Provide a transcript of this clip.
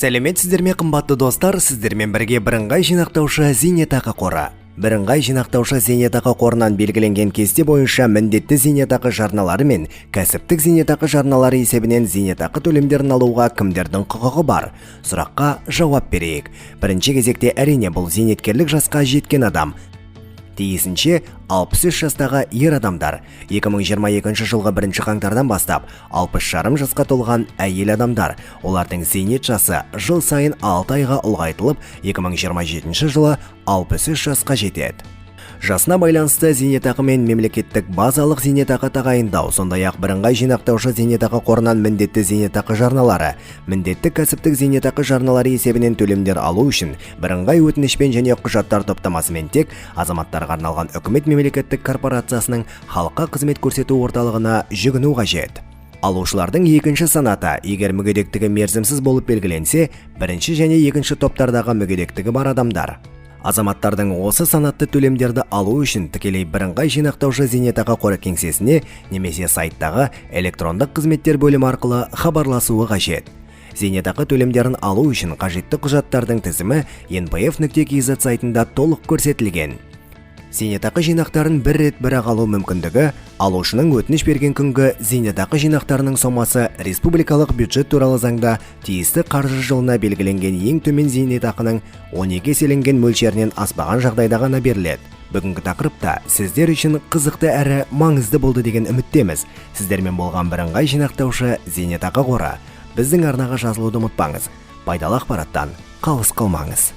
Сәлеметсіздер ме, қымбатты достар! Сіздермен бірге Бірыңғай жинақтаушы зейнетақы қоры. Бірыңғай жинақтаушы зейнетақы қорынан белгіленген кесте бойынша міндетті зейнетақы жарналары мен кәсіптік зейнетақы жарналары есебінен зейнетақы төлемдерін алуға кімдердің құқығы бар? Сұраққа жауап берейік. Бірінші кезекте, әрине, бұл зейнеткерлік жасқа жеткен адам, тиісінше 63 жастағы ер адамдар, 2022 жылғы 1 қаңтардан бастап 60,5 жасқа толған әйел адамдар. Олардың зейнет жасы жыл сайын 6 айға ұлғайтылып, 2027 жылы 63 жасқа жетеді. Жасына байланысты зейнетақы мен мемлекеттік базалық зейнетақы тағайындау, сондай-ақ Бірыңғай жинақтаушы зейнетақы қорынан міндетті зейнетақы жарналары, міндетті кәсіптік зейнетақы жарналары есебінен төлемдер алу үшін бірыңғай өтінішпен және құжаттар топтамасымен тек азаматтарға арналған Үкімет мемлекеттік корпорациясының халыққа қызмет көрсету орталығына жүгіну қажет. Алушылардың екінші санаты, егер мүгедектігі мерзімсіз болып белгіленсе, бірінші және екінші топтардағы мүгедектігі бар адамдар. Азаматтардың осы санатты төлемдерді алу үшін тікелей Бірыңғай жинақтаушы зейнетақы қоры кеңсесіне немесе сайттағы электрондық қызметтер бөлімі арқылы хабарласуы қажет. Зейнетақы төлемдерін алу үшін қажетті құжаттардың тізімі npf.kz сайтында толық көрсетілген. Зейнетақы жинақтарын бір рет бірақ алу мүмкіндігі алушының өтініш берген күнгі зейнетақы жинақтарының сомасы республикалық бюджет туралы заңда тиісті қаржы жылына белгіленген ең төмен зейнетақының 12 еселенген мөлшерінен аспаған жағдайда ғана беріледі. Бүгінгі тақырып та сіздер үшін қызықты әрі маңызды болды деген үміттеміз. Сіздермен болған Бірыңғай жинақтаушы зейнетақы қоры. Біздің арнаға жазылуды ұмытпаңыз. Пайдалы ақпараттан қалыс қалмаңыз.